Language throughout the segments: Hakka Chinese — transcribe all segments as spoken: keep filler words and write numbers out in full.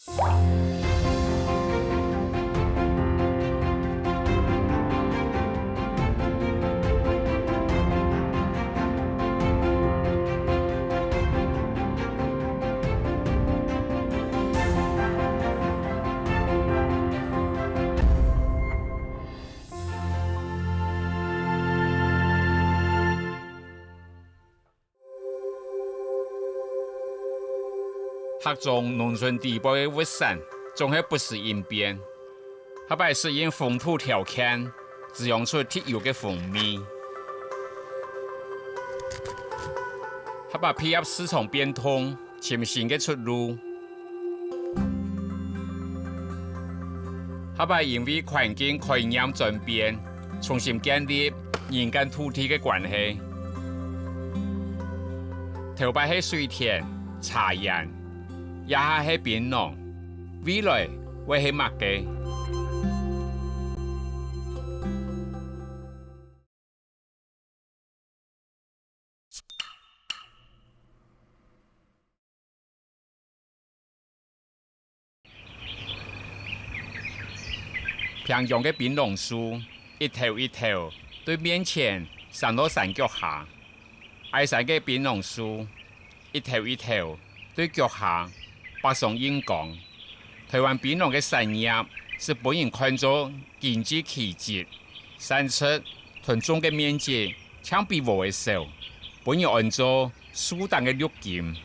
客庄農村底背个物產，總係不時應變，下擺適應風土條件，滋養出特有个風味。下擺配合市場變動，尋新个出路。下擺因為環境概念轉變，重新建立人間土地个關係。頭擺係水田、茶園， 這下係檳榔，未來會係麼个？平洋个檳榔樹，一頭一頭，對面前伸到山腳下； 哀山个檳榔樹，一頭一頭，對腳下，北上硬剛。臺灣檳榔个產業，斯分人看做經濟奇蹟，產值同種个面積，淨比禾仔少，分人安做樹頂个綠金。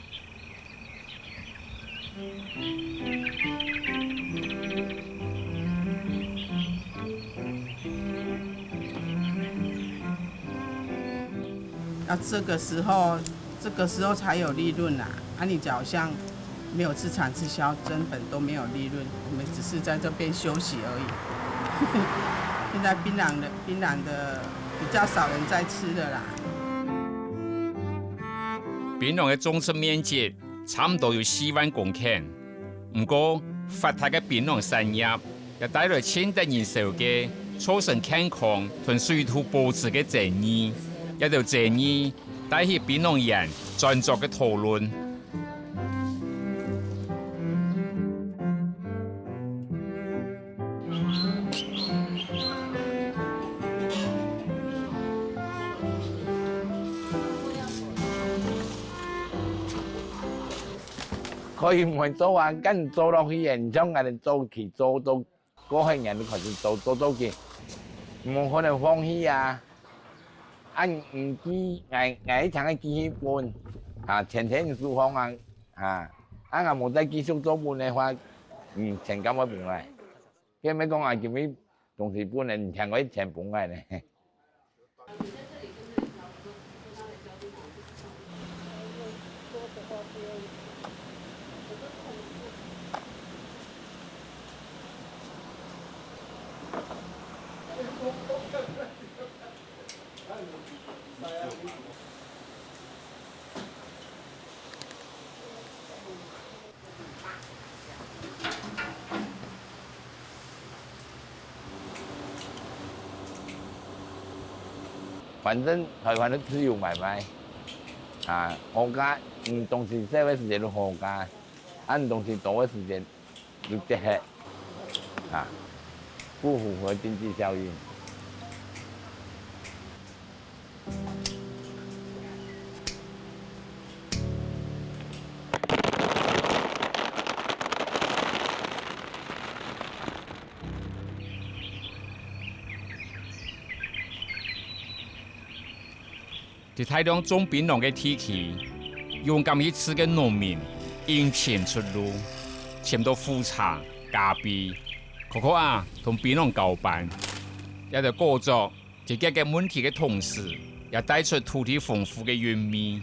要這個時候，這個時候才有利潤啊！啊，你假如像沒有市場直銷，根本都沒有利潤，我們只是在這邊休息而已。現在檳榔的，檳榔的比較少人在吃的啦。檳榔个種植面積差毋多有四萬公頃，毋過發達个檳榔產業 也帶來盡得人愁个，造成健康同水土保持个爭議。這兜爭議帶起檳榔園轉作个討論。可以毋會做啊，緊做落去，像𠊎兜早期做，做 過後人就開始做，做，做去，無可能放棄啊！啊，毋記，𠊎，𠊎一定愛繼續分，啊，錢在手項啊，啊，啊，𠊎無再繼續做分个話，嗯，錢敢會分來？該毋係講啊，今日東西分了，你聽過錢分來呢？ 反正臺灣个自由買賣，啊，好價，你東西少个時節就好價，啊，你東西多个時節就跌忒，啊，不符合經濟效益。 在大量種檳榔个地區，勇敢去試个農民，因錢出路，尋到苦茶、咖啡、可可亞同檳榔交伴。這兜果作 解決个問題个同時，也帶出土地豐富个韻味。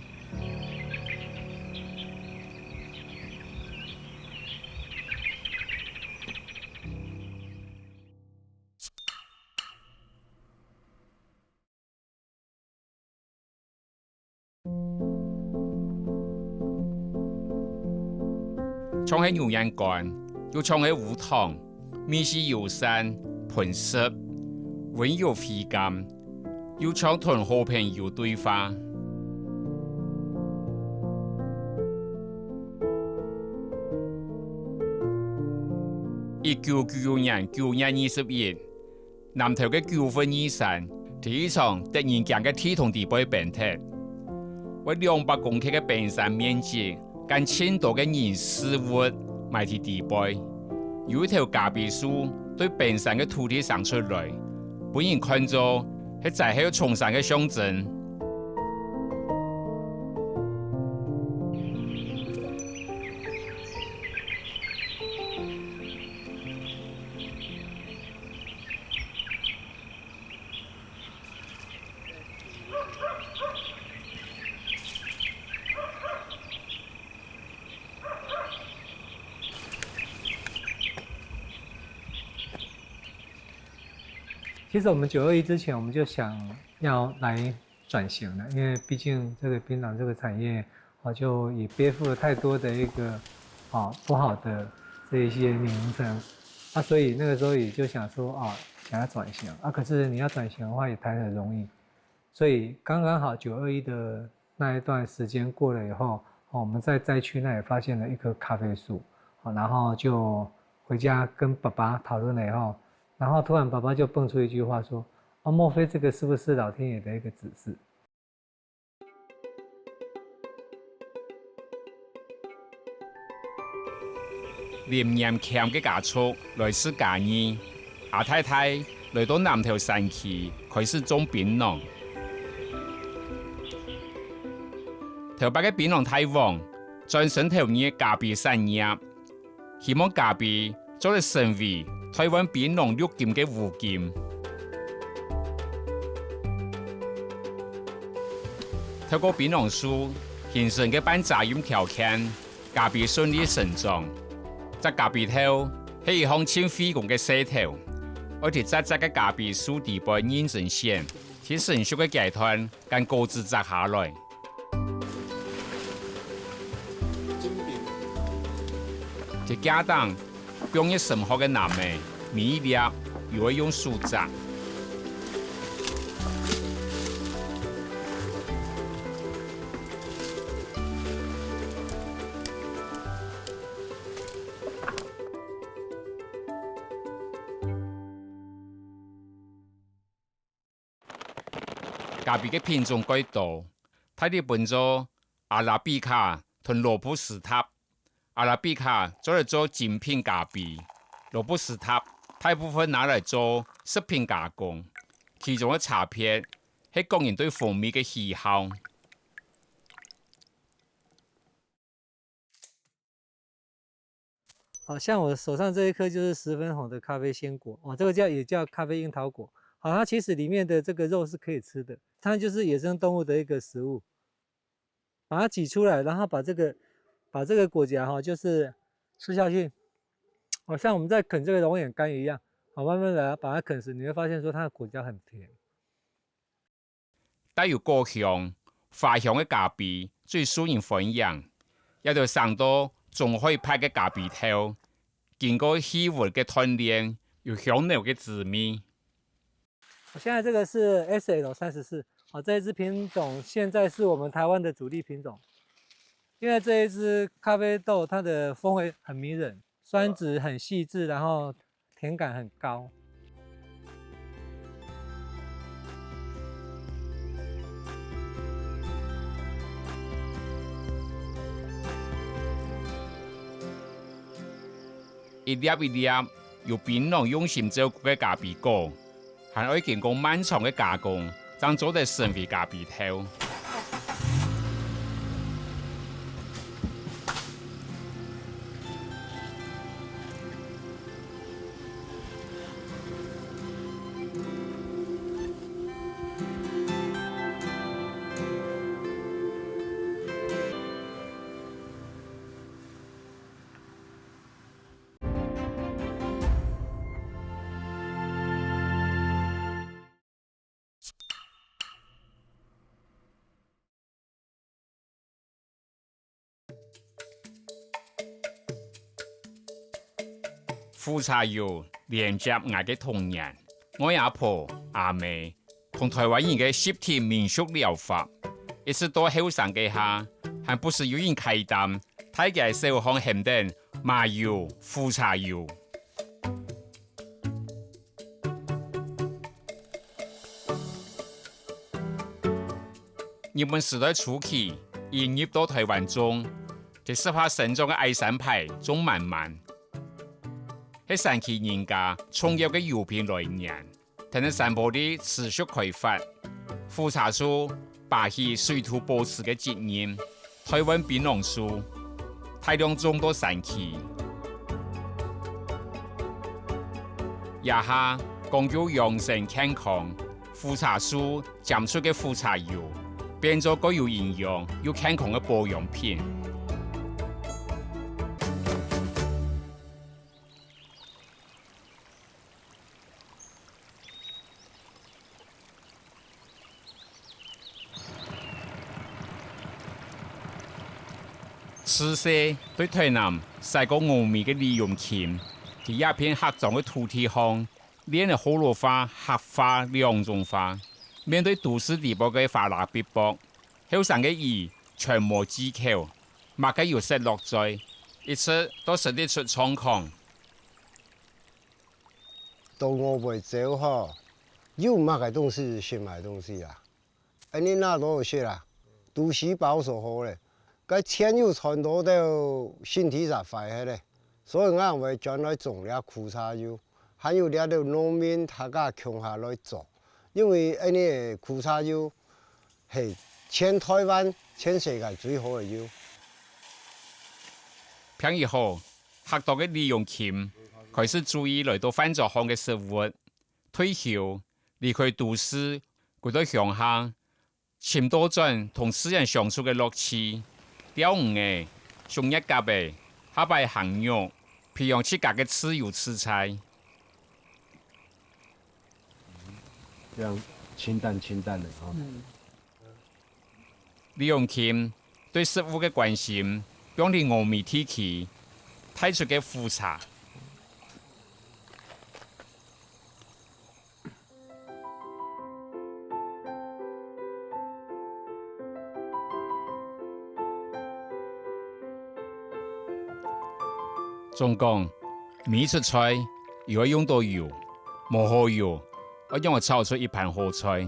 像係牛眼乾，又像係烏糖，味緒友善、樸實，溫柔回甘，又像同好朋友對話。一九九九年九月二十一，南投个九份二山，在一場得人驚个地動底背崩忒。會兩百公尺个崩山面積， 間盡多个人事物埋在底背。有一頭咖啡樹對崩山个土地生出來，分人看做係災後重生个象徵。 其实我们九二一之前，我们就想要来转型了，因为毕竟这个槟榔这个产业，哦，就也背负了太多的一个，哦，不好的这一些名声。啊，所以那个时候也就想说，啊，想要转型。啊，可是你要转型的话，也谈何容易。所以刚刚好九二一的那一段时间过了以后，哦，我们在灾区那里发现了一棵咖啡树，哦，然后就回家跟爸爸讨论了以后，然后突然爸爸就蹦出一句话说：“哦，莫非这个是不是老天爷的一个指示？” 林炎謙个家族來自嘉義，阿太太來到南投山區，開始種檳榔。頭擺个檳榔大王，專心投入咖啡產業，希望咖啡做得成為臺灣檳榔綠金个烏金。透過檳榔樹形成个半遮陰條件， 咖啡順利生長。摘咖啡豆係一項盡費工个事頭，愛在摘摘个咖啡樹底背認真選，在成熟个階段，將果子摘下來。在架頂放一心學个藍莓，每一粒又愛用手摘。 咖啡个品種蓋多，大體分做阿拉比卡同羅布斯塔。阿拉比卡做得做精品咖啡，羅布斯塔大部分拿來做食品加工，其中个差別係各人對風味个喜好。 好，像我手上这一颗就是十分红的咖啡鲜果，哦，这个叫，也叫咖啡樱桃果。好，它其实里面的这个肉是可以吃的，它就是野生动物的一个食物。把它挤出来，然后把这个，把这个果荚哈，就是吃下去，好像我们在啃这个龙眼干一样，好，慢慢来把它啃食，你会发现说它的果荚很甜。 帶有果香、花香个咖啡最受人歡迎，這兜生到中海拔个咖啡豆，經過氣溫个鍛鍊，有香濃个滋味。我现在这个是S L三十四，哦，这一支品种现在是我们台湾的主力品种，因为这一支咖啡豆它的风味很迷人，酸质很细致，然后甜感很高。 一粒一粒由檳榔用心照顧个咖啡果，還愛經過漫長个加工，正做得成為咖啡豆。 苦茶油連接𠊎个童年，𠊎阿婆、阿姆同臺灣人个集體民俗療法，一直到後生該下，還不時有人㧡擔，大街小巷喊等麻油、苦茶油。日本時代初期，引入到臺灣種，在十八生長个矮山排種滿滿，係山區人家重要个油品來源。 跈等山坡地持續開發，苦茶樹揹起水土保持个責任，臺灣檳榔樹大量種到山區。這下講究養生健康，苦茶樹產出个苦茶油，變做蓋有營養又健康个保養品。 自細對臺南徙過峨眉个李永欽，在這片客庄个土地項，練了學老話、客話兩種話。面對都市裡背个花剌必駁，後生个佢全無忌口，麼个有食落嘴，一直都食得出狀況。 到外背走吼，有麼个東西就食麼个東西啊。恁呢哪多好食啊？都市包所好咧，該錢又賺到，到身體煞壞忒咧。所以𠊎會轉來種這苦茶油，還有這兜農民大家共下來做，因為恁呢苦茶油係全臺灣、全世界最好个油。病一好， 客庄个李永欽開始注意來到飯桌項个食物。退休，離開都市，歸到鄉下，尋倒轉同自然相處个樂趣。釣魚仔、畜月蛤仔、下擺行肉，培養自家个自由自在。這樣清淡清淡的哈。 李永欽對食物个關心，放佇峨眉地區帶出个苦茶。總講，每一出菜又愛用到油，無好油，愛仰會炒出一盤好菜？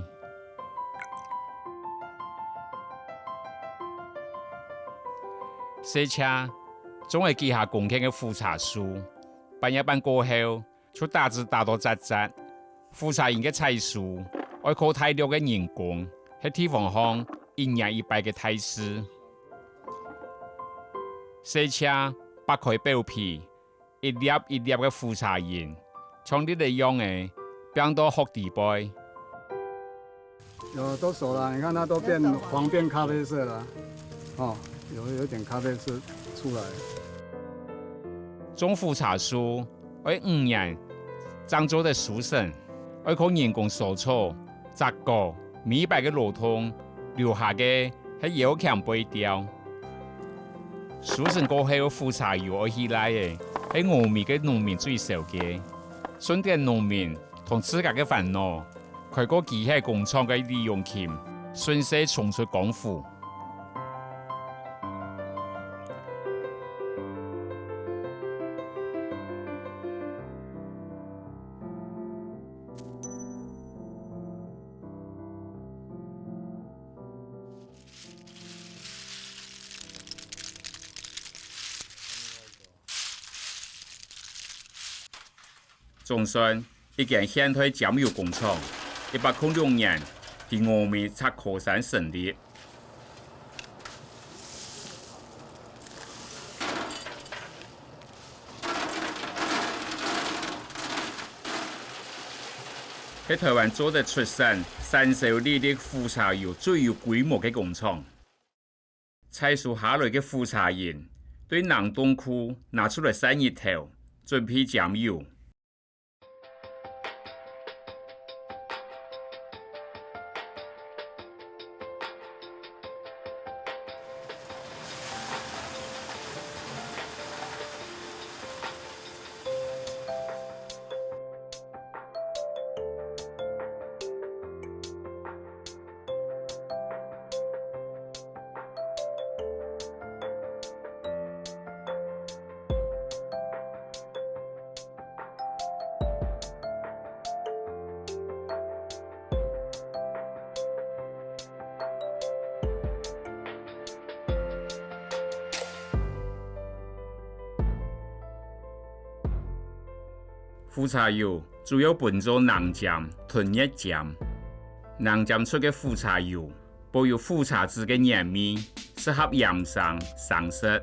細姐種了幾下公頃个苦茶樹，半夜半過後，就打子打到扎扎。苦茶仁个採收，愛靠大量个人工，係地方項一年一擺个大事。細姐擘開表皮， 一粒一粒个苦茶仁，像粒仔樣仔，放到鑊底背。有，都熟了，你看它都變黃，變咖啡色了，哦，有，有點咖啡色出來。種苦茶樹愛五年正做得收成，愛靠人工挲草、摘果，每擺个勞動留下个係腰鉗背吊。收成過後，苦茶油愛起來仔，係峨眉个農民最愁个。順等農民同自家个煩惱，開過機械工廠个李永欽順勢衝出江湖。 總算，一間現代尖油工廠，一百空六年，在峨眉赤科山成立。 係臺灣做得出產產銷履歷苦茶油最有規模个工廠。採收下來个苦茶仁，對冷凍庫拿出來曬日頭，準備尖油。苦茶油主要分做冷尖同熱尖。冷尖出个苦茶油，保有苦茶籽个原味，適合醃生、生食。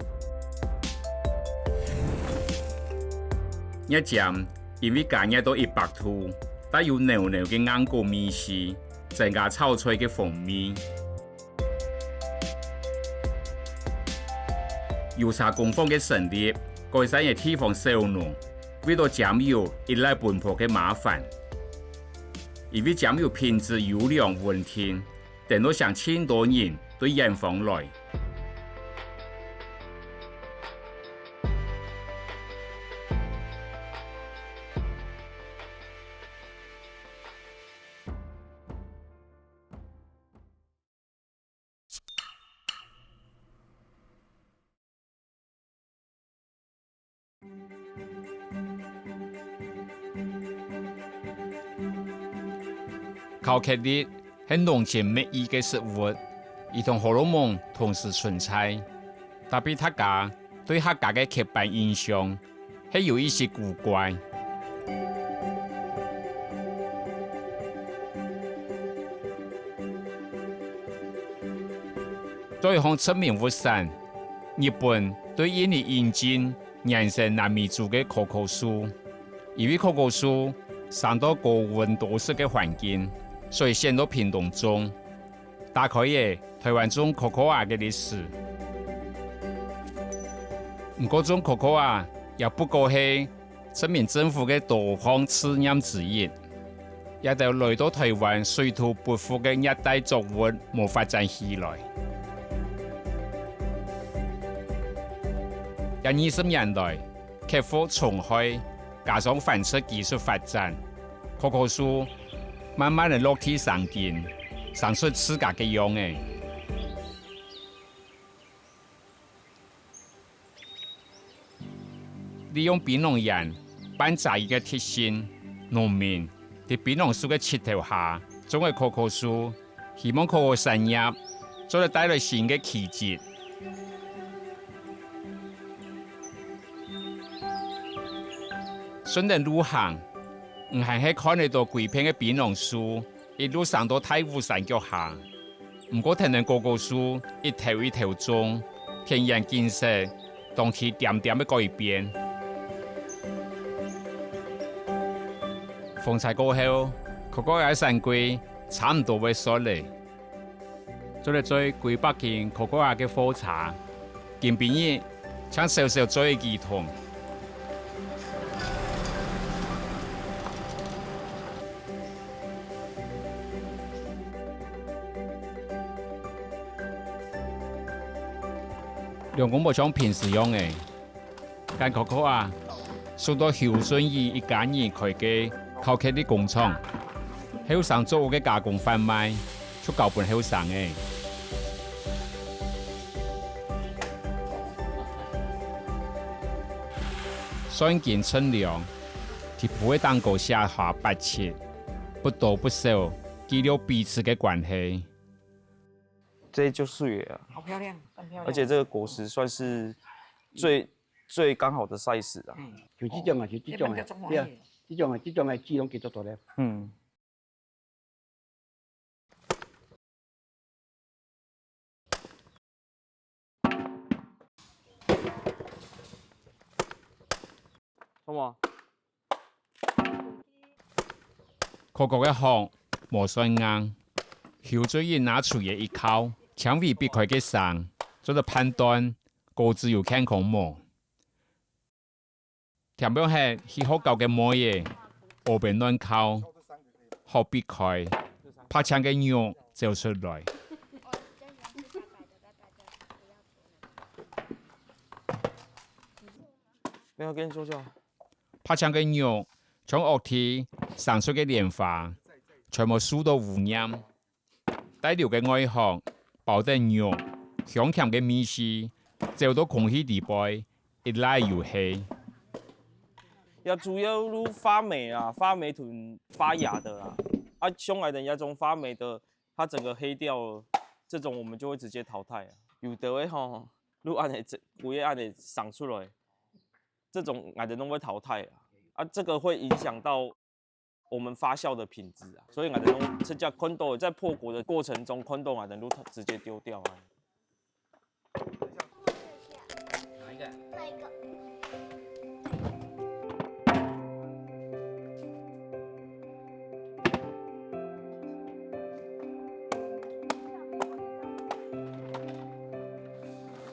熱尖因為加熱到一百度，帶有濃濃个硬果味緒，增加炒菜个風味。 油茶工坊个成立，改善了地方小農為著尖油一來奔波个麻煩。因為尖油品質優良穩定，等到成盡多人對遠方來。 巧克力係濃情蜜意个食物，佢同荷爾蒙同時存在。特別大家對客家个刻板印象， 係有一息古怪。再看殖民物產，日本對印尼引進原生南美洲个可可樹，因為可可樹生到高溫多濕个環境，所以選到屏東種。 打開了臺灣種可可亞个歷史。毋過種可可亞也不過係殖民政府个多項試驗之一。這兜來到臺灣水土不服个熱帶作物無發展起來。這二十年來， 克服蟲害，加上繁殖技術發展，可可樹慢慢仔落地生根，生出自家个樣仔。利用檳榔園半遮雨个特性，農民佇檳榔樹个膝頭下種个可可樹， 希望可可產業做得帶來新个奇蹟。順等路行，毋還係看得著歸片个檳榔樹，一路生到大武山腳下。毋過跈等可可樹一頭一頭種，田園景色當地點點仔改變。風颱過後，可可亞个產季差毋多會煞咧。 做得載幾百斤可可亞个貨車，今晡日淨少少載幾桶。兩公婆像平時樣仔， 揀可可亞，送到邱俊義一家人開个巧克力工廠。後生作物个加工販賣，就交分後生仔。算斤稱兩，在布个頂高寫下八七，不多不少，記錄彼此个關係。這就水了啊。好漂亮，很漂亮。而且這個果實算是最，最剛好的size啊。嗯。像這種啊，像這種啊，原本就足歡喜。對啊，這種啊，這種的籽攏結足大粒。嗯。什麼？ 可可个殼無算硬，邱俊義拿錘仔一敲，輕微必開个聲，做得判斷果子有健康無。添放忒去學校个妹仔，烏白亂敲，殼必開，白淨个肉走出來。沒有，跟你說就好。 白淨个肉像屋地生出个蓮花，全無受到污染。帶流个外殼包等肉，香甜个味緒，走到空氣裡背，一拉又係。也主要就發霉啊，發霉同發芽的啊。啊，像𠊎等這種發霉的，它整個黑掉了，這種我們就會直接淘汰啊。有的會吼，就恁樣，規个恁樣生出來， 這種𠊎兜攏會淘汰啊。啊，这个会影响到我们发酵的品质啊，所以𠊎兜就直接看到，在破果的过程中看到，𠊎兜就直接丢掉啊。哪一个？那一个。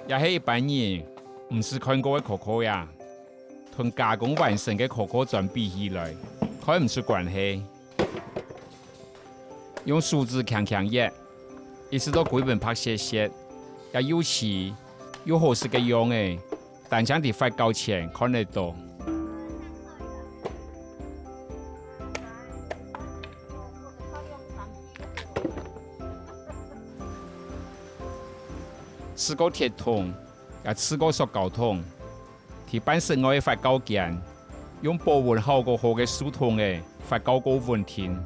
也係一般人毋識看過个可可呀，同加工完成个可可磚比起來，看毋出關係。用手指輕輕擛，一直到歸本白雪雪，也又齊又好食个樣仔，單淨在發酵前看得到。 試過鐵桶，也試過塑膠桶。在半室外个發酵間，用保溫效果好个樹桶仔發酵過穩定。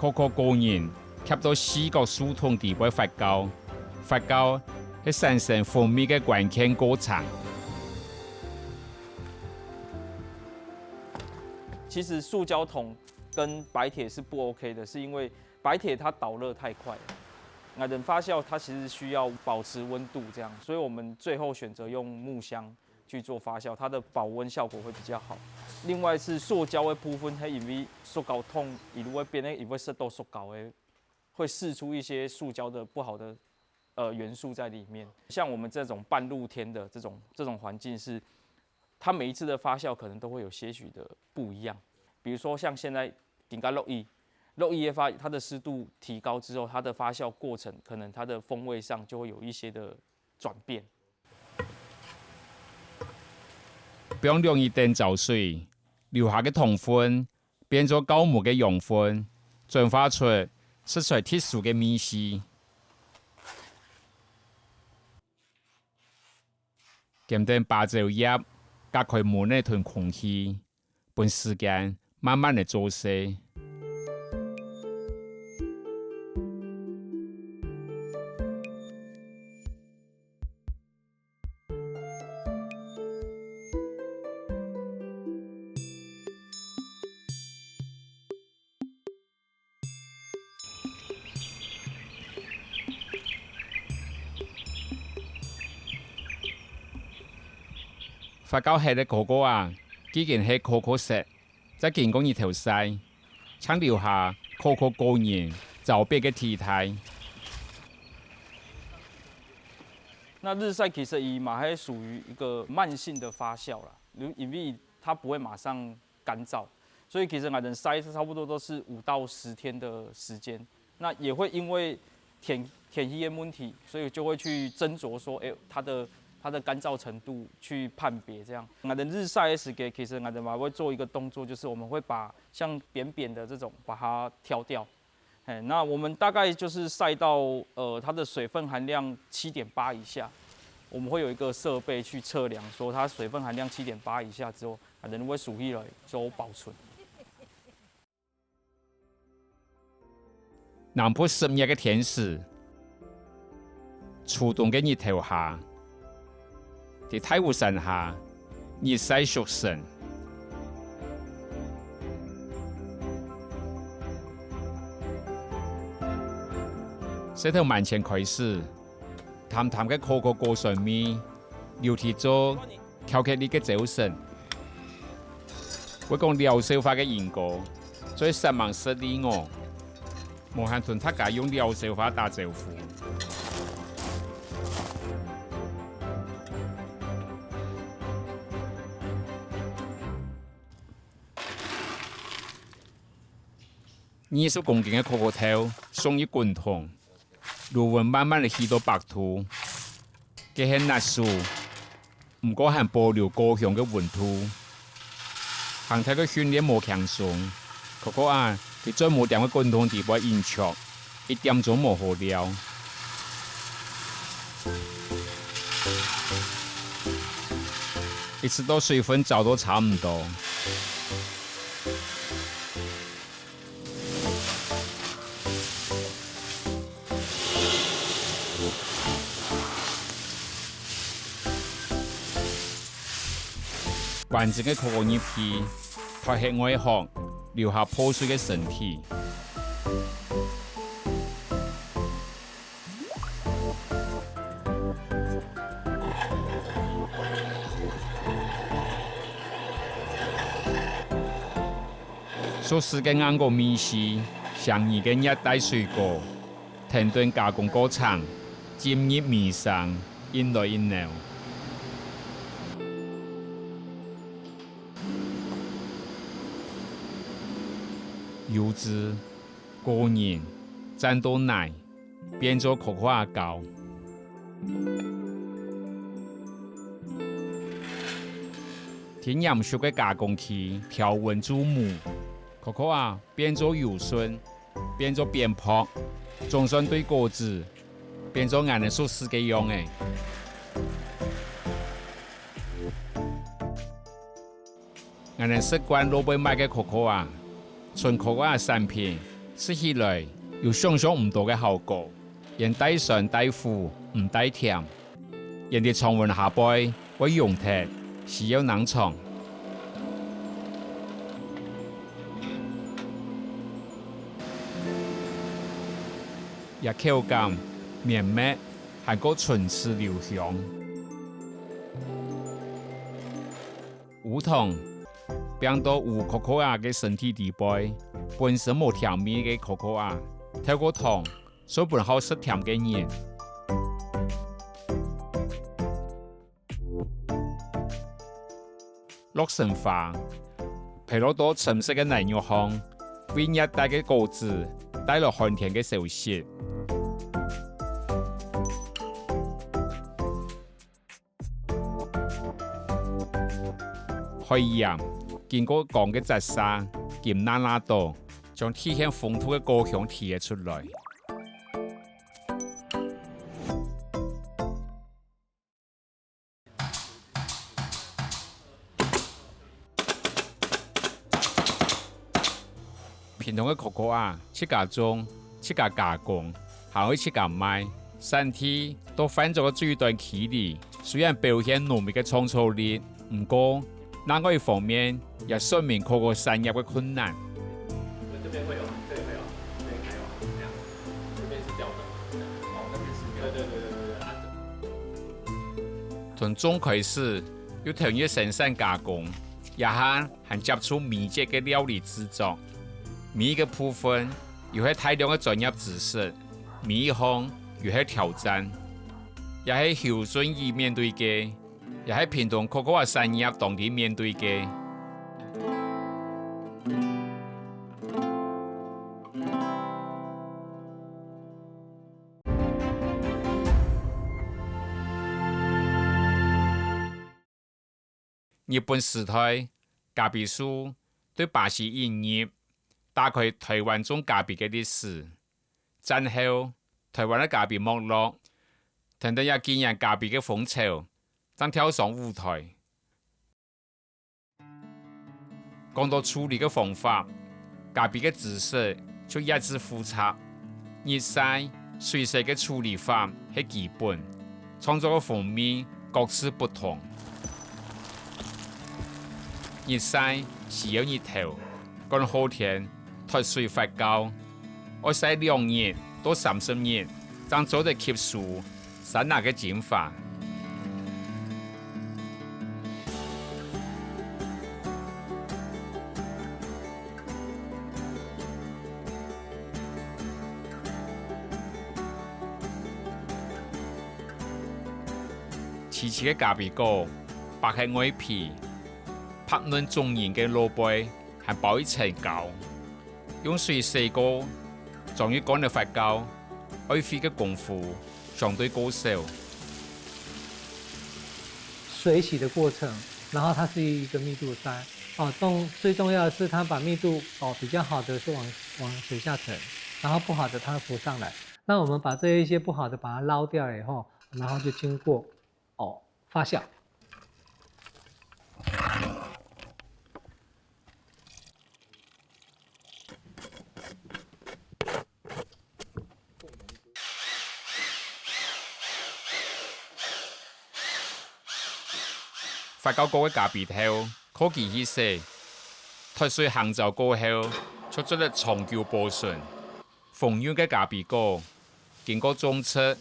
可可果仁貼到四角樹桶底背發酵，發酵係產生蜂蜜个關鍵過程。其实塑胶桶跟白铁是不 OK 的，是因为白铁它导热太快了。那人发酵它其实需要保持温度这样，所以我们最后选择用木箱去做发酵，它的保温效果会比较好。另外是塑胶的部分，它因为塑胶桶一路会变，因为是都塑胶的，会释出一些塑胶的不好的呃元素在里面。像我们这种半露天的这种这种环境是，它每一次的发酵可能都会有些许的不一样。比如说像现在顶高落雨，落雨的话，它的湿度提高之后，它的发酵过程可能它的风味上就会有一些的转变。放兩日等燥水，留下个糖分變做酵母个養分，轉化出食材特殊个味緒。 撿等芭蕉葉，隔開門仔同空氣，分時間慢慢仔做事。 發酵忒个可可啊，既經係可可色，再經過日頭曬，淨留下可可果仁燥白个體態。那日晒其實佢嘛還屬於一個慢性的發酵啦，因為它不會馬上 乾燥。所以其實𠊎兜曬是差不多都是五到十天的時間。那也會因為天天氣的問題，所以就會去斟酌說，哎，它的它的乾燥程度去判別這樣。𠊎兜日曬的時間，其實𠊎兜嘛會做一個動作，就是我們會把像扁扁的這種把它挑掉。 哎，那我們大概就是曬到呃它的水分含量七點八以下，我們會有一個設備去測量，說它水分含量七點八以下之後，啊，人會收起來做保存。南部濕熱个天時，初冬个日頭下，在大武山下， 日曬熟成。事頭蠻前開始，淡淡个可可果酸味，流在做巧克力个酒身。會講尞燒花个人哥，最煞猛食哩哦。 無閒同大家用尞燒花打招呼。二十公斤个可可豆送入滾筒， 爐溫慢慢仔起到百度，該係辣手，毋過還保留高香个溫度。行頭个訓練無輕鬆，可可啊，佢轉無恬个滾筒底背硬著，一點鐘無好尞。一直到水分燥到差毋多。完整个可可葉皮，脫忒外殼，留下破碎个身體。 熟食个硬殼味緒，香膩个熱帶水果，跈等加工過程，浸入味緒，一來一扭。油脂、果仁，摻到奶， 變做可可亞膏。在黏熟个加工期調溫注模，可可亞變做柔順，變做扁薄，總算對果子變做𠊎等熟食个樣仔。 𠊎等食慣路背賣个可可亞，純可可亞產品食起來有想像毋到个效果，連帶酸帶苦毋帶甜，連在常溫下背會溶忒，需要冷藏。這口感綿密，還過唇齒留香。 烏糖，放到烏可可亞个身體底背，本身無甜味个可可亞，透過糖，送分好食甜个人。洛神花，披落到深色个奶肉項，為熱帶个果子帶來寒天个消息。 海鹽，經過光个折射，金辣辣到，將體現風土个果香提了出來。 屏東个可可亞，自家種、自家加工，還會自家賣。產地到販售个最短距離，雖然表現農民个創造力，毋過，另外一方面也說明可可產業个困難。這邊會有，這裡會有，這裡還有，這樣，這邊是吊燈，哦，那邊是吊燈。對對對對對對，啊，從種開始，又投入生產加工，這下 還接觸米節个料理製作。每一個部分又係大量个專業知識，每一項又係挑戰，也係邱俊義面對个，也係屏東可可亞產業當地面對个。 日本時代，咖啡樹對巴西引入，打開臺灣種咖啡个歷史。戰後，臺灣个咖啡沒落，跈等這幾年咖啡个風潮，正跳上舞臺。講到處理个方法， 咖啡个知識就越來越複雜。日曬、水洗个處理法係基本，創造个風味各自不同。日曬需要日頭，趕好天，脫水發酵，愛曬兩日到三十日，正做得吸收 山林个精華。細細个咖啡果，剝忒外皮，拍嫩種仁个落背，還包一層膠。 用水洗過，裝入罐仔發酵，愛費个功夫相對較少。水洗的過程，然後它是一個密度差，哦，重，最重要的是它把密度，哦，比較好的是往，往水下沉，然後不好的它浮上來。那我們把這一些不好的把它撈掉了以後，然後就經過，哦，發酵。 發酵過个咖啡豆，好機器洗，脫水烘燥過後，就做得長久保存。豐潤个咖啡果，經過種植、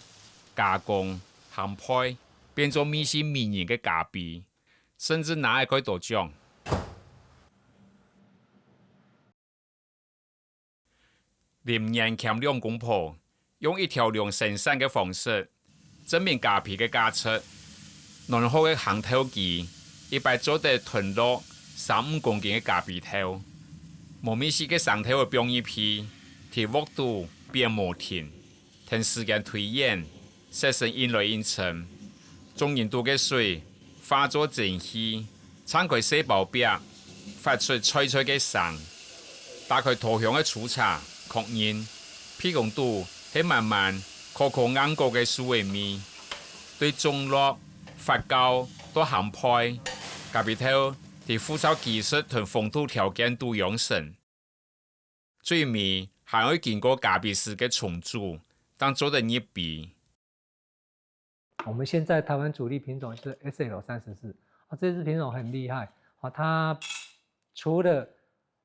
加工、烘焙，變做味緒迷人个咖啡，甚至拿來蓋多獎。 林彥撿兩公婆，用一條龍生產个方式，證明咖啡个價值。軟好个烘豆機，一擺做得囤落三五公斤个咖啡豆。無味緒个生豆仔放入去，在鑊肚煸無停。 跈時間推演，色身印來印深，種仁肚个水化做蒸汽，撐開細胞壁，發出脆脆个聲。打開拖香个粗茶，確認鼻孔肚係滿滿可可硬果个樹仔味。對種落、發酵到烘焙，咖啡豆在烘焙技術同風土條件都養成。 最尾還愛經過咖啡師个沖煮，正做得入杯。我们现在台湾主力品种是 S L 三十四，啊，这支品种很厉害，啊，它除了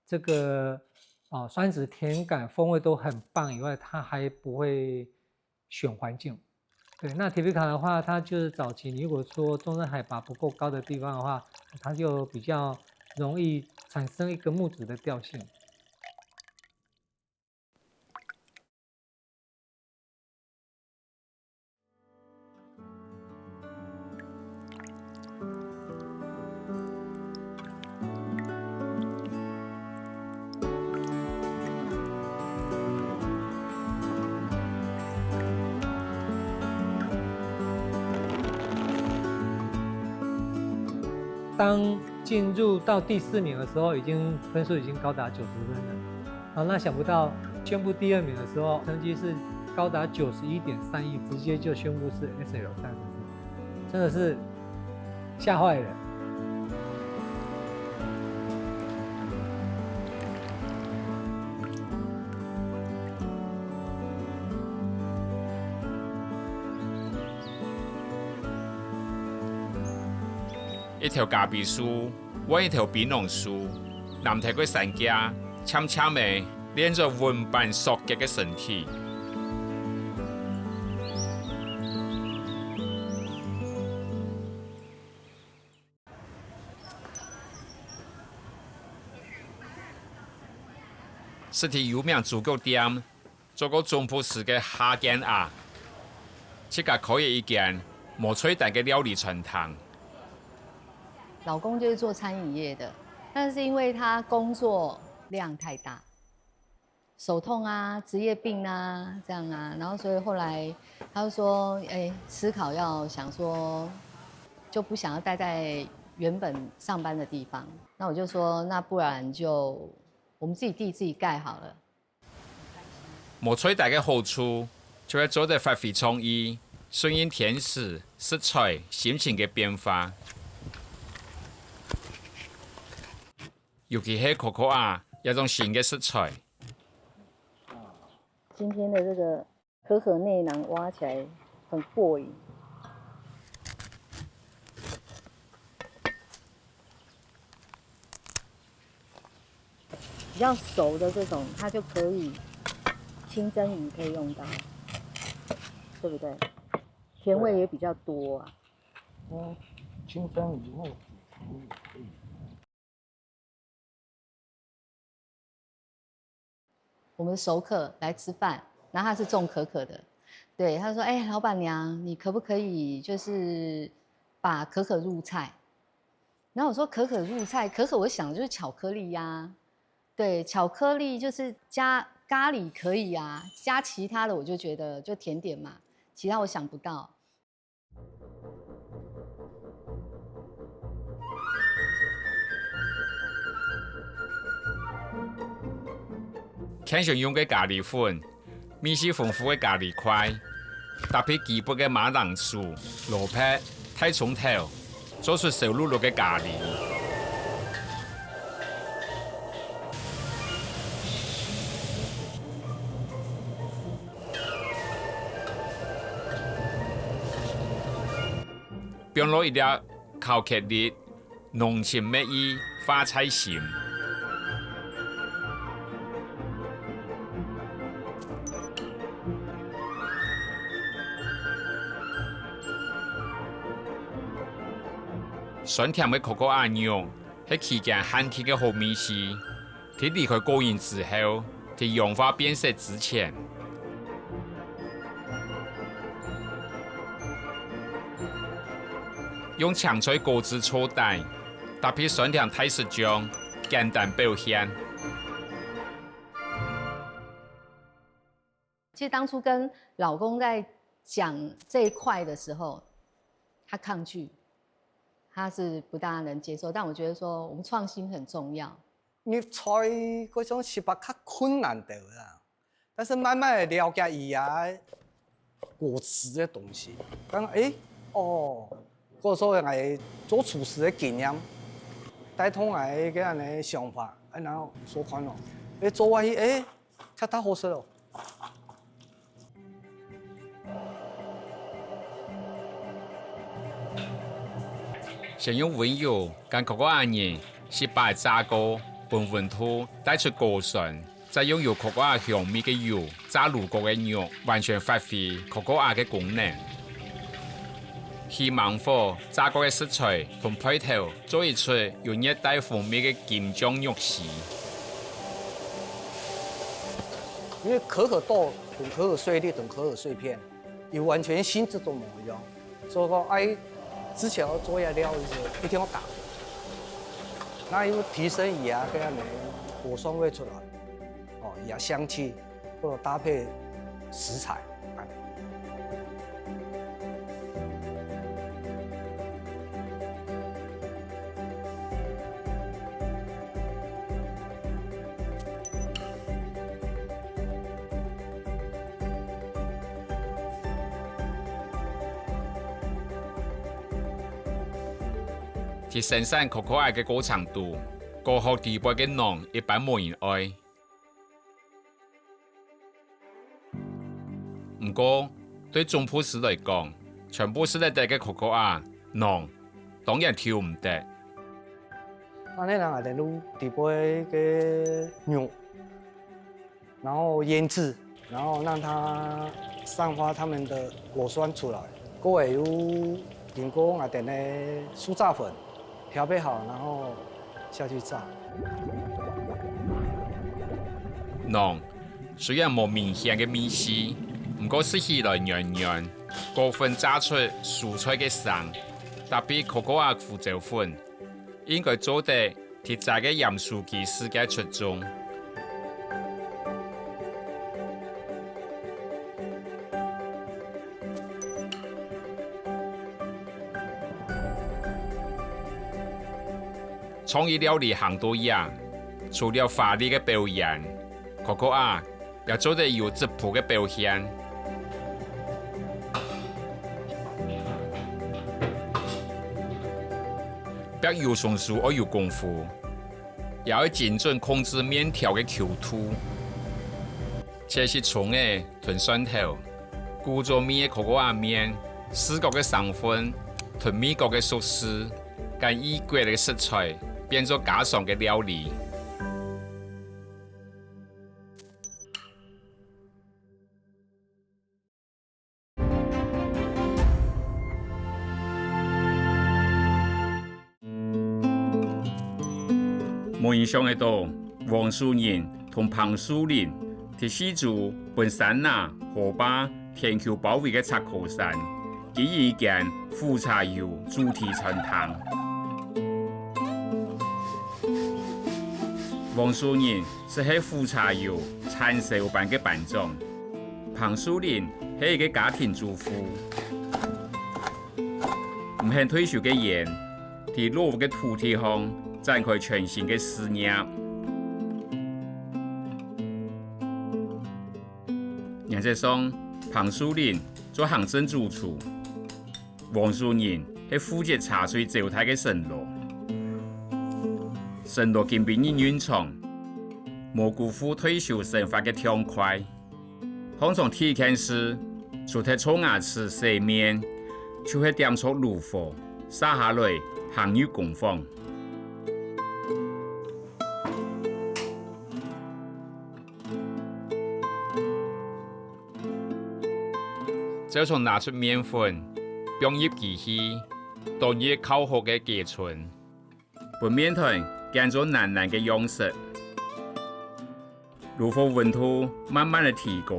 这个啊酸质甜感风味都很棒以外，它还不会选环境。对，那 T B 卡的话，它就是早期你如果说中正海拔不够高的地方的话，它就比较容易产生一个木质的调性。 当进入到第四名的时候，已经分数已经高达九十分了。好，那想不到宣布第二名的时候，成绩是高达九十一点三一，直接就宣布是 S L 三十四，真的是吓坏了。 一條咖啡樹，換一條檳榔樹，難得个山腳，漸漸仔練出穩板索結个身體。食在有名豬腳店， 做過總舖師个夏建雅，自家開了一間無菜單个料理餐廳。老公就是做餐饮业的，但是因为他工作量太大，手痛啊、职业病啊这样啊，然后所以后来他就说，哎，思考要想说，就不想要待在原本上班的地方，那我就说，那不然就我们自己地自己盖好了。 無菜單个好處，就係做得發揮創意，順應天時、食材、心情个變化。尤其係可可亞這種新个食材。今天的這個可可內囊挖起來很過癮。 比較熟的這種，它就可以清蒸魚可以用到，對不對？甜味也比較多啊。嗯，清蒸魚那個甜味可以。我們熟客來吃飯，然後他是種可可的，對，他說：“哎，老闆娘，你可不可以就是把可可入菜？”然後我說：“可可入菜，可可我想的就是巧克力呀。”對，巧克力就是加咖哩可以啊，加其他的我就覺得就甜點嘛，其他我想不到。 Ken想用个咖哩粉，味緒豐富个咖哩塊，搭配基本个馬鈴薯、蘿蔔、大蔥頭，做出燒漉漉个咖哩。 放落一粒巧克力，濃情蜜意花在心。酸甜个可可鴨肉係期間限定个好味緒。 在離開果園之後，在氧化變色之前，用青菜果子做底，搭配酸甜大雪醬，簡單表現。其實當初跟老公在講這一塊的時候，他抗拒，他是不大能接受。但我覺得說，我們創新很重要。 入菜該種食法較困難兜啦，但是慢慢仔了解佢个果子个東西，講，欸，哦，或者說𠊎做廚師个經驗，帶動𠊎个恁仔想法，啊，然後所看咯，欸，做下去，欸， 較大好食哦。先用溫油將可可鴨仁先把佢炸過，分溫度帶出果酸，再用有可可鴨香味个油炸滷過个肉，完全發揮可可鴨个功能。 起猛火炸過个食材同配料做一出有熱帶風味个金醬肉絲。因為可可豆同可可碎粒同可可碎片，佢完全性質都無一樣，所以講，愛之前愛做一料，就是一定愛打。那又提升佢个恁仔果酸味出來，哦，佢个香氣。 或者搭配食材。在生產可可鴨个過程肚，果殼底背个囊一般無人愛。 毋過，對總舖師來講，全部食得个可可鴨，囊，當然丟毋得。那那兩個等路底背个肉，然後醃製，然後讓它散發它們的果酸出來。過後又經過𠊎等个樹榨粉， 調配好，然後下去炸。囊，雖然無明顯个味緒，毋過食起來軟軟，過分炸出蔬菜个香，搭配可可鴨胡椒粉，應該做得在在个鹽酥雞世界出眾。 創意料理行到這，除了華麗个表演，可可鴨也做得有質樸个表現。煏油鬆酥愛有功夫，也愛精準控制麵條个Q度。切細蔥仔同蒜頭，古早味个可可鴨麵，視覺个生份同味覺个熟識， 將異國个食材變做家常个料理。無人想得到，黃樹仁同彭樹林，在四周分山林、河壩、 田坵包圍个赤科山，經營一間苦茶油主題餐廳。黃樹仁就係苦茶油產銷班个班長，彭樹林係一個家庭主婦。毋肯退休个佢，在老屋个土地項展開全新个事業。 原則上，彭樹林做行政主廚，黃樹仁係負責茶水招待个承勞。承勞今晡日運作，無辜負退休生活个暢快。通常第一件事，除忒搓牙齒、洗面，就係點著爐火，續下來行入工房。就從拿出麵粉，放入機器，倒入較好个雞春，分麵團見做軟軟个樣式。爐火溫度慢慢个提高，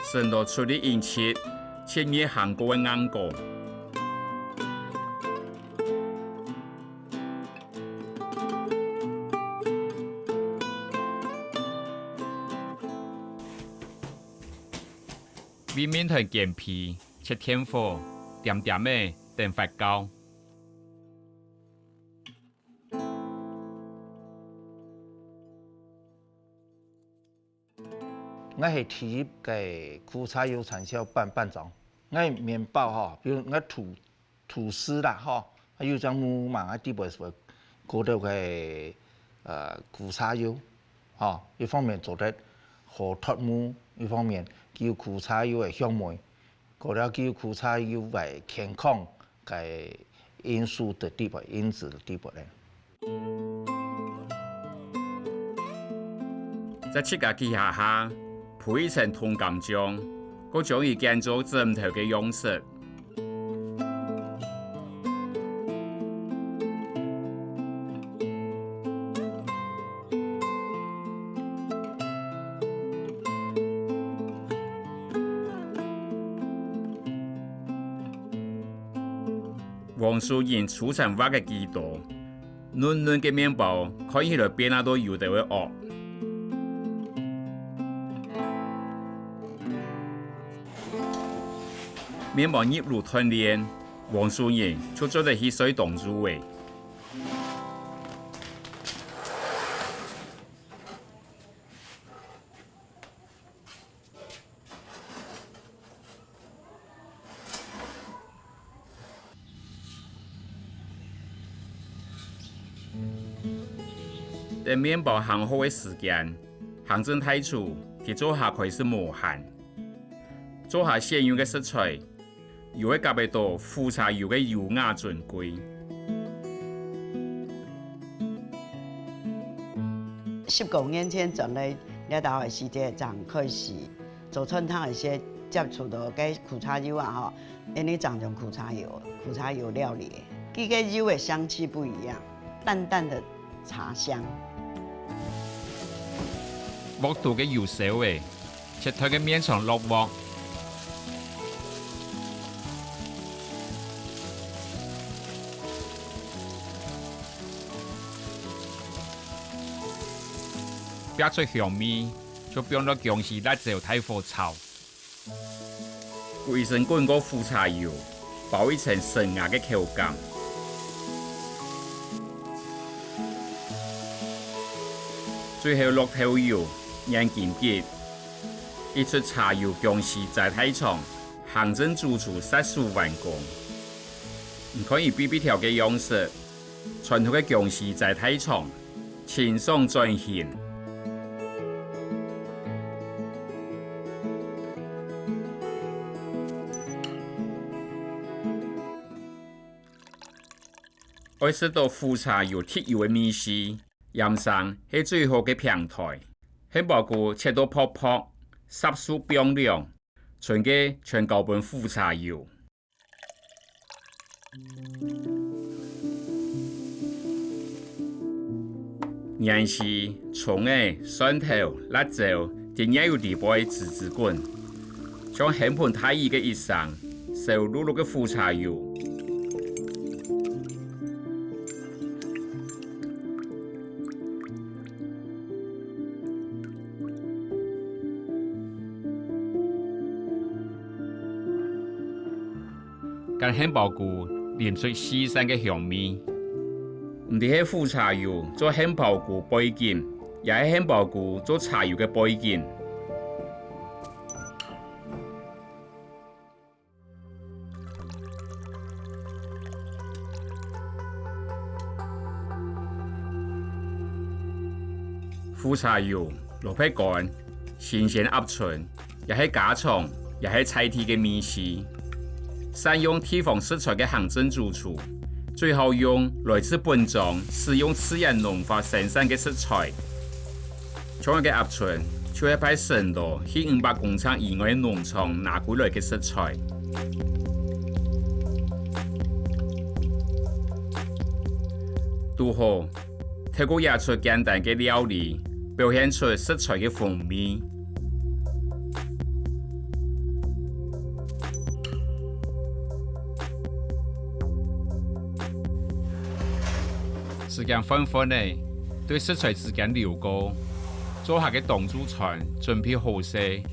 升到出力一息，七月行過个硬果。 為麵團煎皮，切電火，恬恬仔等發酵。𠊎係第一个苦茶油產銷班班長。𠊎麵包吼，比如𠊎吐吐司啦吼，啊有隻模嘛，啊底背係會過兜个呃苦茶油，吼，一方面做得好脫模，一方面佢有苦茶油个香味，過了佢有苦茶油个健康个因素在底背，因子在底背咧。 在自家機下下鋪一層銅柑醬，過將佢建做枕頭个樣式。黃樹仁粗殘畫个幾多， 嫩嫩个麵包看起來變啊到有兜仔惡。麵包入爐斷鏈，黃樹仁就做得去睡當晝仔。 等麵包烘好个時間，行政大廚在灶下開始無閒。灶下選用个食材，又會感覺到苦茶油个優雅尊貴。十多年前轉來這搭个時節，正開始 做餐廳个時接觸到該苦茶油啊吼，𠊎等正用苦茶油，苦茶油料理，佢个油个香氣不一樣，淡淡的茶香。鑊肚个油燒仔，切斷个麵腸落鑊。 煏出香味，就放落薑絲、辣椒大火炒。歸身滾過苦茶油，包一層承瓦个口感。最後落豆油，研金桔，一出茶油薑絲齋大腸，行政主廚煞手完工。你看佢咇咇跳个樣式， 傳統个薑絲齋大腸，清爽轉型。愛食到苦茶油特有个味緒，鹽生係最好个平台。杏鮑菇切到薄薄，煠熟放涼，賰个全交分苦茶油。 芫荽、蔥仔、蒜頭、辣椒，在熱油裡背滋滋滾，像掀盆大雨个一聲，燒漉漉个苦茶油。 將杏鮑菇淋出四散个香味。毋知係苦茶油做杏鮑菇背景，也係杏鮑菇做茶油个背景。 苦茶油、蘿蔔乾、新鮮鴨春，也係家常，也係在地个味緒。善用地方食材个行政主廚，最好用來自本庄、使用自然農法生產个食材。像這个鴨春，就係派承勞去五百公尺以外个農場拿歸來个食材。堵好，透過這齣簡單个料理，表現出食材个風味。 時間換換仔，對食材之間溜過，做下个當晝餐準備好勢，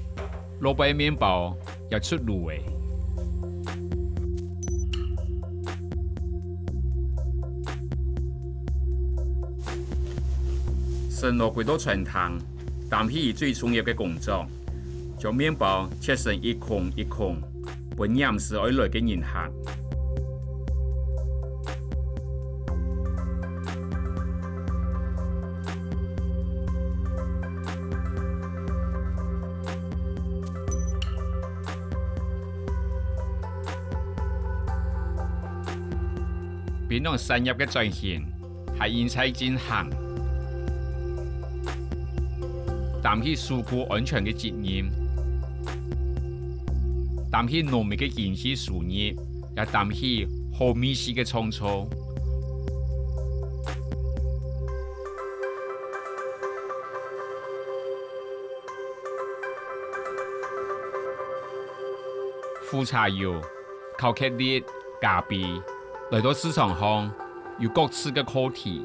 落背麵包也出爐仔。承勞歸到餐廳，擔起最重要个工作，將麵包切成一空一空， 分黏時愛來个人客。檳榔產業个轉型， 還因在進行。擔起食物安全个責任，擔起農民个經濟收入，也擔起好味緒个創造。苦茶油、巧克力、咖啡，來到市場項，有各自个課題。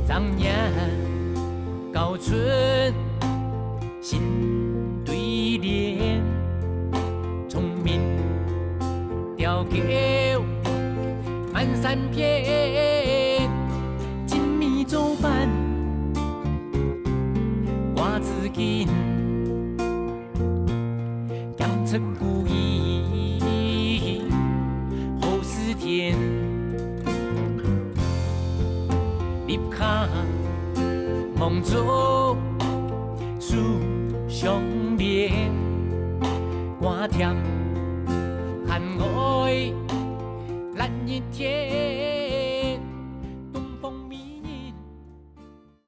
正月交春新對聯，聰明調狗滿山遍，精米做粄掛紫金。 兼出故意好事天，立下望族樹相連，掛添寒外